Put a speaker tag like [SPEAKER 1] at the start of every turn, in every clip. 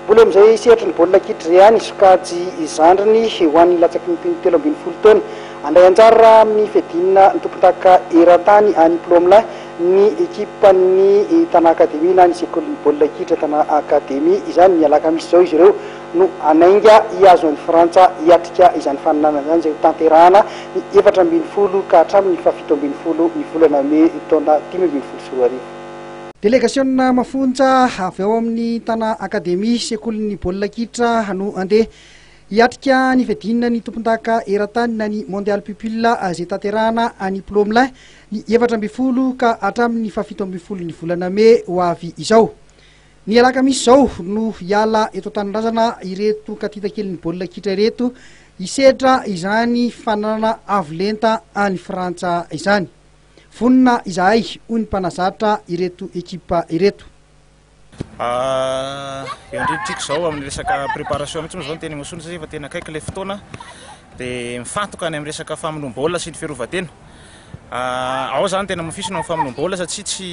[SPEAKER 1] Mbola eo amin'izay sehatry ny baolina kitra izay ihany, sokajy zandriny ho an'ny latsaky ny 13 taona. Handray anjara amin'ny fiadiana ny tompondaka eran-tany any Plomelin ny ekipan'ny Tana Academy na ny sekolin'ny baolina kitra Tana Academy. Izany ny alakamisy izao izy ireo no hanainga hihazo an'i Frantsa hiatrika izany faninanana izany izay hotanterahana ny 14 ka hatramin'ny faha-17 ny volana mey taona 2015. Delegasiona mafonja avy ao amin'ny Tana Academy, sekolin'ny baolina kitra no handeha hiatrika ny fiadiana ny tompondaka eran-tany na ny Mondial Pupille izay tanterahana any Plomelin ny 14 ka hatramin'ny faha-17 ny volana mey ho avy izao. Ny alakamisy izao no hiala eto an-tanindrazana ireto katita kelin'ny baolina kitra ireto hisedra izany fananana avo lenta any Frantsa izany. Vonona izahay, hoy ny mpanazatra ireto ekipa ireto.
[SPEAKER 2] Eo indrindra tsika izao amin'ny resaka préparation mihitsy moa izao ny tena emotion satria efa tena akaiky ilay fotoana dia mifantoka any amin'ny resaka famonoam-baolina sy ny fiarovan-tena. Ao izany tena hamafisina ny famonoam-baolina satria tsy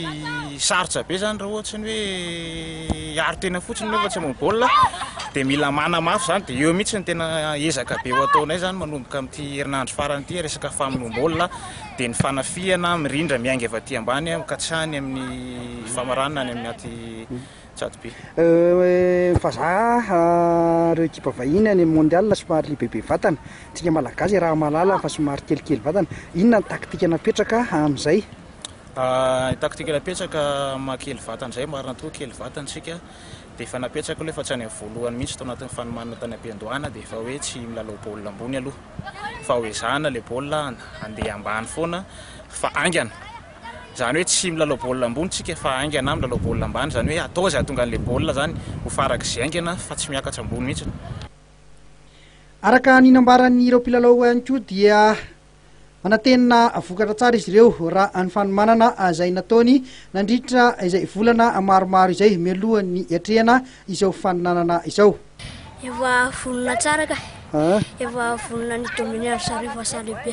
[SPEAKER 2] sarotra be izany raha ohatry ny hoe hiaro tena fotsiny nefa tsy hamono baolina dia mila manamafy izany dia eo mihitsy ny tena ezaka be ho ataonay izany manomboka amin'ity herinandro farany ity resaka famonoam-baolina. dia ny fanafihana mirindra miainga avy aty ambany ka tsy any amin'ny famaranana any amin'ny aty Tsatoby.
[SPEAKER 1] Vazaha ireo ekipa vahiny any amin'ny mondial somary bebe vatana, tsika malagasy raha mahalala fa somary kelikely vatana, inona ny taktika napetraka amin'izay?
[SPEAKER 2] Ny taktika napetraka maha kely vatana izay, marina tokoa kely vatana isika, dia efa napetraka aloha efa tsy any amin'ny voalohany mihitsy tao anatin'ny fanomanana tany am-piandohana dia efa hoe tsy milalao baolina ambony aloha fa ho ezahana ilay baolina handeha ambany foana fa haingana, izany hoe tsy milalao baolina ambony tsika fa haingana milalao baolina ambany, izany hoe atao izay hahatonga an'ilay baolina izany ho farak'izay haingana fa tsy miakatra ambony mihitsy.
[SPEAKER 1] Araka ny nambaran'ireo mpilalao ihany koa dia Manantena vokatra tsara izy ireo raha ny fanomanana izay nataony nandritra izay volana maromaro izay mialohan'ny hiatrehana izao faninanana izao.
[SPEAKER 3] Efa vonona tsara ka. Efa vonona ny dominer ry zareo vazaha lehibe.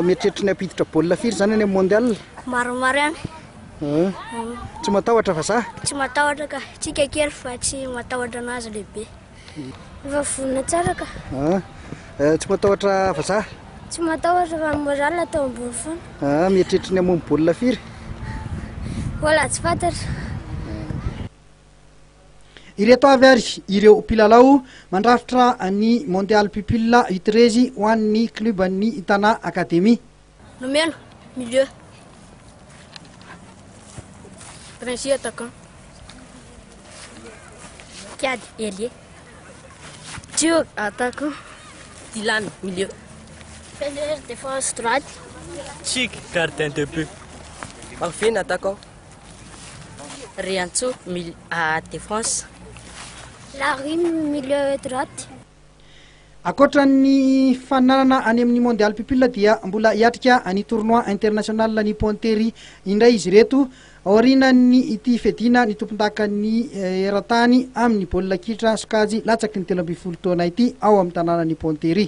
[SPEAKER 1] Mieritreritra ny hampiditra baolina firy izany any amin'ny mondial?
[SPEAKER 3] Maromaro ihany.
[SPEAKER 1] Tsy matahotra vazaha?
[SPEAKER 3] Tsy matahotra ka. Tsika kely fa tsy matahotra anazy lehibe. Efa vonona tsara ka.
[SPEAKER 1] Ah, eh, tsy matahotra vazaha?
[SPEAKER 3] Tsy matahotra fa ny moral atao ambony foana.
[SPEAKER 1] Ah, mieritreritra ny hamono baolina firy?
[SPEAKER 3] Mbola tsy fantatra.
[SPEAKER 1] Ireto avy ary ireo mpilalao mandrafitra ny Mondial Pupille U13 ho an'ny club-n'ny Tana Academy.
[SPEAKER 3] Nomena, milieu. Princi attaquant. Kiady, ailier. Tio, attaquant. Dylan, milieu. Feller, défense droite.
[SPEAKER 4] Tsiky, gardien de but. Marvin, attaquant.
[SPEAKER 5] Riantsoa, défense.
[SPEAKER 3] Larry, milieu droite.
[SPEAKER 1] Ankoatra ny fananana any amin'ny Mondial Pupille dia mbola hiatrika ny Tournoi International ny Pontery indray izy ireto aorianan'ny ity fiadiana ny tompondakan'ny eran-tany amin'ny baolina kitra sokajy latsaky ny 13 taona ity ao amin'ny tanànan'i Pontery.